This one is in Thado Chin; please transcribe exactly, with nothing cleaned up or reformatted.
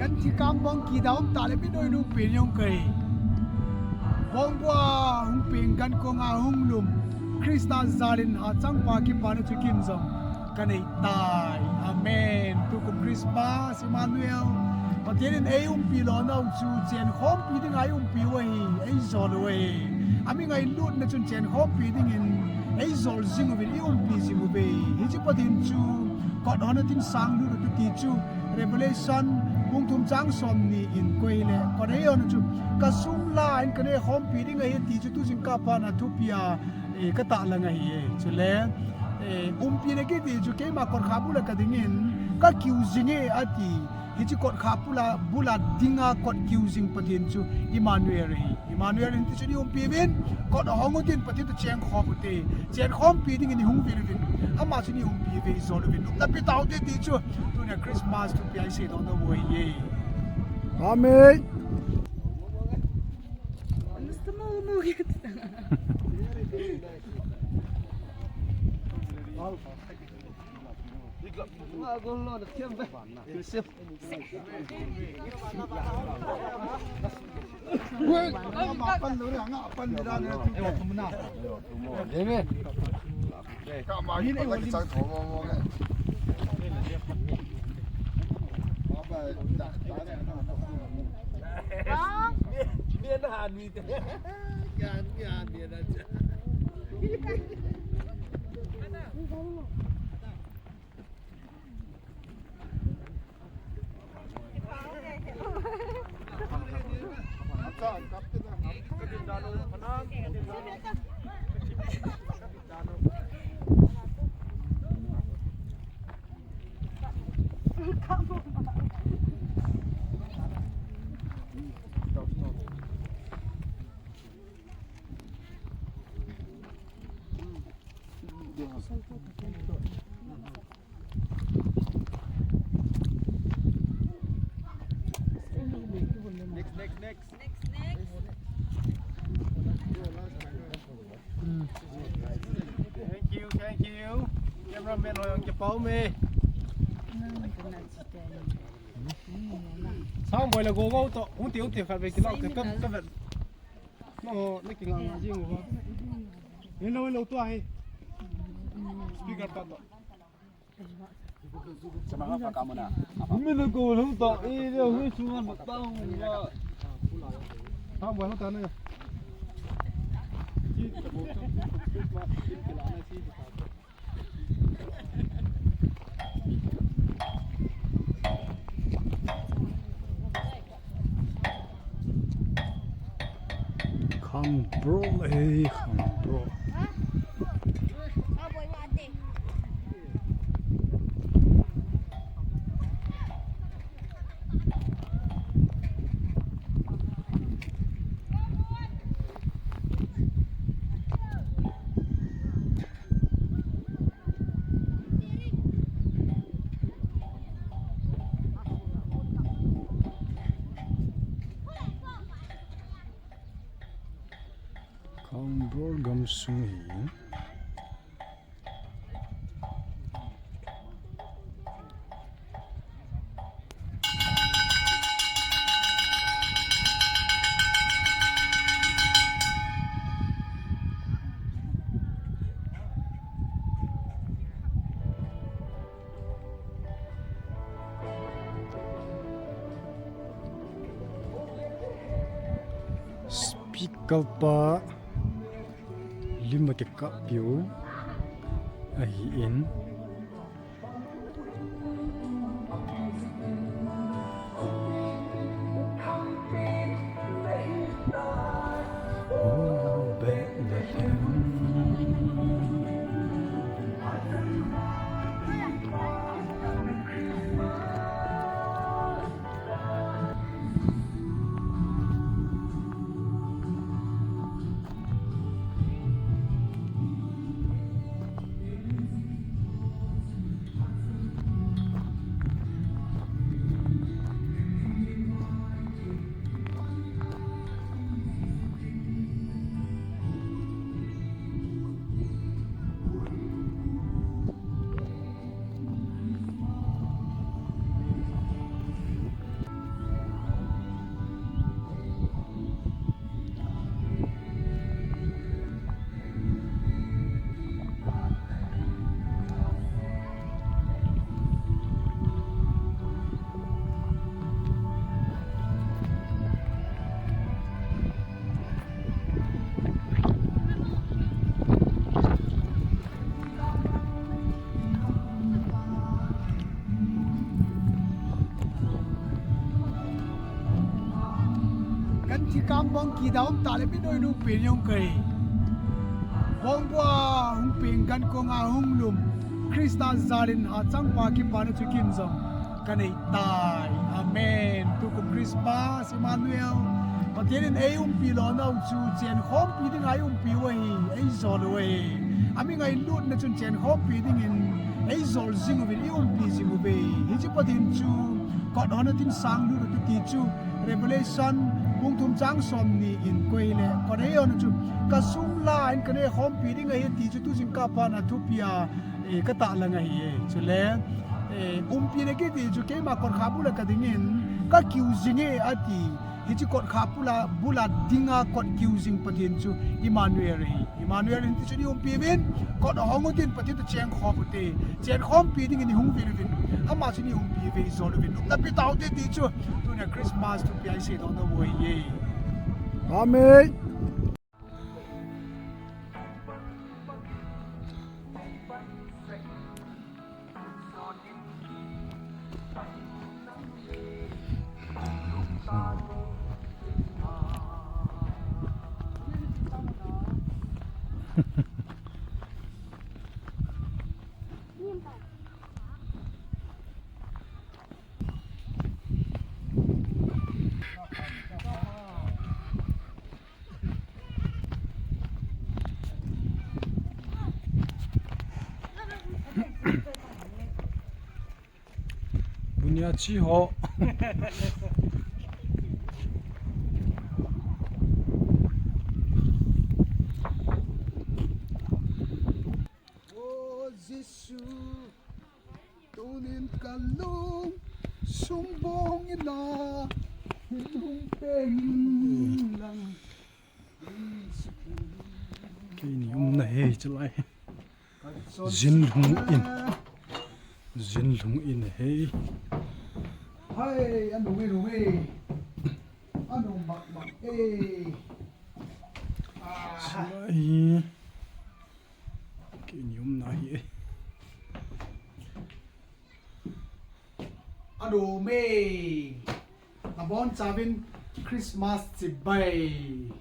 Thikam bang kidam tale mi noi nu pe nyong kai. Bong bua hung peng gan ko nga hung lum. Krista jalin ha chang pa kipana chu kin jong kanei tai. Amen. Tukum Christmas, Emmanuel. Pathen in ei umpi lona u chu chen khompi dinga ei umpi u ahi, ei jol u ahi. Ami ngailutna chun chen khompi dingin ei jol jing uvin, ei umpi jing uve. Hiche Pathen chu kot hon a tin sang lut u ti chu Revelation bung thum chang somni in koi le, kot ei hon chu ka sum la in kanei khompi ding ahi ti chu tu jingkah phat a thupia, eh, ka tahlang ahi e. Chule, eh, umpina kiti chu keima kot kha bula ka dingin ka kiu jing e ati. Hiche kot kha bula, bula dinga kot kiu jing Pathen chu Emmanuel ahi. Emmanuel in ti chu nei umpi uvin, kot hong u tin Pathen toh cheng khom u te. Chen khompi dingin nei hung uvin uvin. Ama chu nei umpi uve, jol uvin. Nopna pe tau te ti chu. Tunia Christmas thupia i seidoh nom u ahi e. Amen. Next, next, next. Next, next. Thank you, thank you. Cameraman ho jong kipah ume. Sang boi le go go to. Uti, uti, khat ve kila, ka, ka, ka vet. No, na kinga nga jing u. Hello, hello, tua hi. Speaker pa to. Mina ko lo ta, eh, le hui sunga ma ta hu wa. Ta wa ta ne. Khang bro, eh, khang bro. Khang bro gamsung hi. Speaker pa lim a kikah piu ahin. Kikam bang kidam tale mi noi nu pe nyong kai. Bong bua hung peng gan ko nga hung lum. Krista zalin ha chang pa kipana chu kin jong kanei tai. Amen. Tukum Christmas, Emmanuel. Pathen in ei umpi lona u chu chen khompi ding a ei umpi u ahi, ei jol u ahi. Ami ngailutna chun chen khompi dingin ei jol jing uvin, ei umpi jing uve. Hiche Pathen chu kot hon a tin sang lut u ti chu Revelation bung thum chang som ni in koi le, kot ei hon chu ka sum la in ka nei khompi ding ahi ti chu tu jingkah phat a thupi a, eh, ka tahlang ahi e. Chule, eh, umpi na kiti chu keima kot kha bula ka dingin ka kiu jing e ati. Hiche kot kha bula, bula dinga kot kiu jing Pathen chu Emmanuel ahi. Emmanuel in ti chu i umpi uvin, kot hong u tin Pathen to cheng khom u te. Chen khompi dingin i hung uvin uvin. Ama chu i umpi uve, i jol uvin. Lupna pe tau te ti chu. Tunia Christmas thupi a i seidoh nom u ahi e. Amen. Bunia chi ho. O Jesu, tunin ka lung sumbong ina, lung peng lang. Keini umna hi chulai. Jinlhung in. Jinlhung in hi. Hai, anu we, anu we. Anu mak mak e. Ah. Chulai. Keini umna hi e. Anu me. Nabonchauvin Christmas chibai.